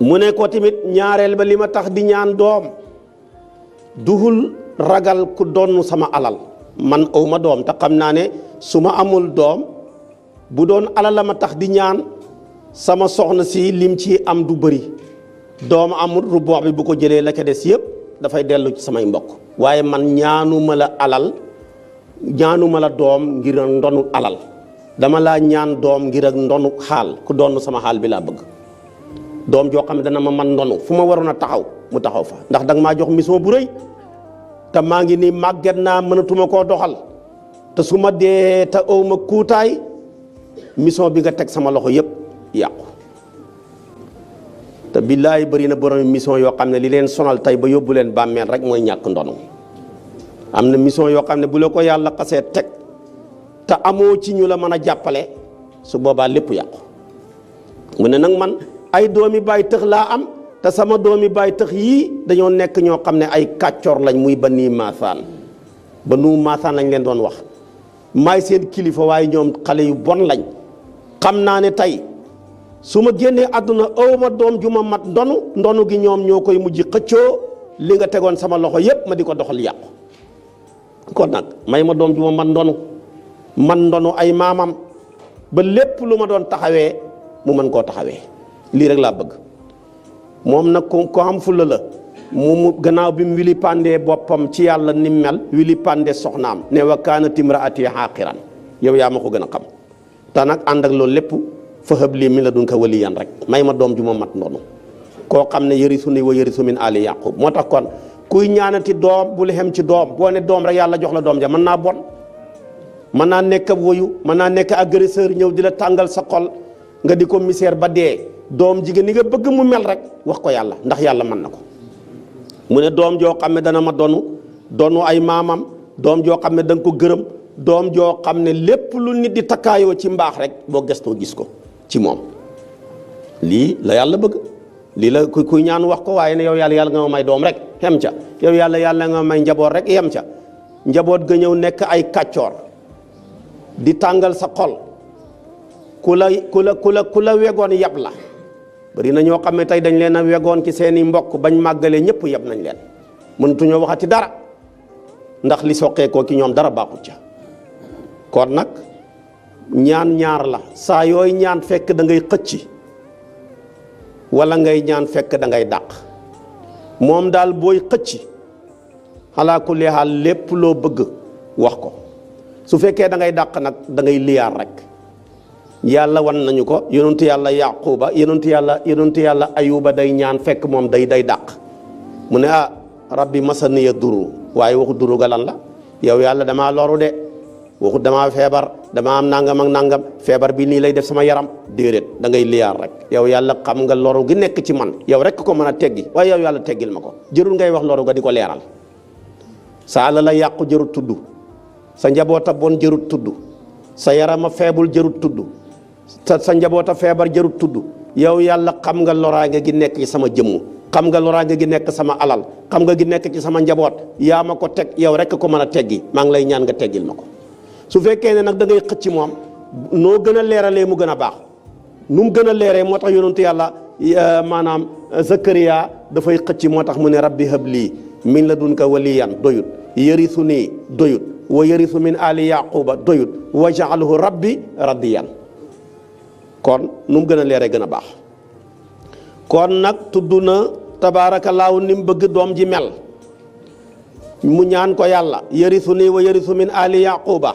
mu ne ko tamit ñaareel ba li ma tax di ñaan doom duhul ragal ku donn sama alal man awma doom te xam naa ne su ma amul doom bu doon alal la ma tax di ñaan sama soxna si lim ci am du bëri doom amul rubboox bi bu ko jëlee la ca des yëpp dafay dellu ci samay mbokk waaye man ñaanuma la alal ñaanuma la doom ngir ndonu alal dama laa ñaan doom ngir ak ndonu xaal ku donn sama xaal bi laa bëgg doom joo xam ne dana ma man ndonu fu ma waroon a taxaw mu taxaw fa ndax danga maa jox mission bu rëy te maa ngi nii màgget naa mënatuma koo doxal te su ma dee te aw ma kuutaay mission bi nga teg sama loxo yëpp yàqu te billaay bëri na borom mission yoo xam ne li leen sonal tey ba yóbbu leen bàmmeel rek mooy ñàkk ndono am na mission yoo xam ne bu la ko yàlla xasee teg te amoo ci ñu la mën a jàppale su boobaa lépp yàqu mu ne nag man ay doomi baay tëx laa am te sama doomi baay tëx yii dañoo nekk ñoo xam ne ay kàccoor lañ muy Bani Maasaan Banu Maasaan lañ leen doon wax maay seen kilifa waaye ñoom xale yu bon lañ xam naa ne tey su ma génnee àdduna awma doom ju ma mat ndonu gi ñoom ñoo koy mujj xëccoo li nga tegoon sama loxo yépp ma di ko doxal yàqu kon nag may ma doom ju ma mat ndonu ay maamam ba lépp lu ma doon taxawee mu mën koo taxawee lii rek laa bëgg moom nag ko am fulla la mu gannaaw bi mu wili pandee boppam ci yàlla ni mel wili pande soxnaam ne wa kaanat imraati xaaqiran yow yaa ma ko gën a xam te nag ànd ak loolu lépp fa hab lii min ladunka waliyan rek may ma doom ju ma mat ndonu koo xam ne yarisu ni wa yarisu min ali yaqub moo tax kon kuy ñaanati doom bul xem ci doom boo ne doom rek yàlla jox la doom ja mën naa bon mën naa nekk ab woyu mën naa nekk agresseur ñëw di la tàngal sa xol nga di ko misère ba dee doom jigéen ni nga bëgg mu mel rek wax ko yàlla ndax yàlla mën na ko mu ne doom joo xam ne dana ma donu ay maamam doom joo xam ne da nga ko gërëm doom joo xam ne lépp lu nit di takkaayoo ci mbaax rek boo gëstoo gis ko ci moom lii la yàlla bëgg lii la kuy ñaan wax ko waaye ne yow yàlla nga ma may doom rek yem ca yow yàlla nga may njaboot rek yem ca njaboot ga ñëw nekk ay kàccoor di tàngal sa xol ku la wegoon yab la bari na ñoo xam ne tey dañ leen a wegoon ci seeni mbokk bañ màggalee ñëpp yab nañ leen mënatuñoo waxati dara ndax li soqeekoo ki ñoom dara baaxut ca kon nag ñaan ñaar la saa yooy ñaan fekk da ngay xëcc wala ngay ñaan fekk da ngay dàq moom daal booy xëcc xalaa kulli haal lépp loo bëgg wax ko su fekkee da ngay dàq nag da ngay liyaar rek yàlla wan nañu ko yonentu yàlla yaquba yonentu yàlla ayuba day ñaan fekk moom day dàq mu ne rabbi masaniya duru waaye waxu duru ga lan la yow yàlla damaa loru de waxu damaa feebar damaa am nangam ak nangam feebar bi nii lay def sama yaram déedéet da ngay liyaar rek yow yàlla xam nga loru gi nekk ci man yow rek ko mën a teggi waaye yow yàlla teggil ma ko jërul ngay wax loru ga di ko leeral sa àlla la yàqu jërut tudd sa njaboota bon jërut tudd sa yarama feebul jërut tudd sa njaboota feebar jërut tudd yow yàlla xam nga loraange gi nekk ci sama jëmm xam nga loraange gi nekk sama alal xam nga gi nekk ci sama njaboot yaa ma ko teg yow rek ko mën a teggi maa ngi lay ñaan nga teggil ma ko su fekkee ne nag da ngay xëcc moom noo gën a leeralee mu gën a baax nu mu gën a leeree moo tax yonentu yàlla maanaam Zakariya dafay xëcc moo tax mu ne rabbi habli min ladunka waliyan doyut yarisu nii doyut wa yarisu min ali yaquba doyut wa ja'alhu rabbi radiyan kon nu mu gën a leeree gën a baax kon nag tudd na tabaarakallaahu ni mu bëgg doom ji mel mu ñaan ko yàlla yarisu nii wa yarisu min ali yaquba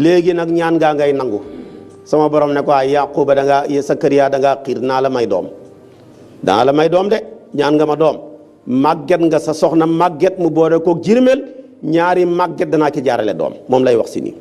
léegi nag ñaan ngaa ngay nangu sama borom ne ko ay yaquba da ngaa Sakariya da ngaa xiir naa la may doom danaa la may doom de ñaan nga ma doom màgget nga sa soxna màgget mu boole koog jirmel ñaari màgget danaa ci jaarale doom moom lay wax si nii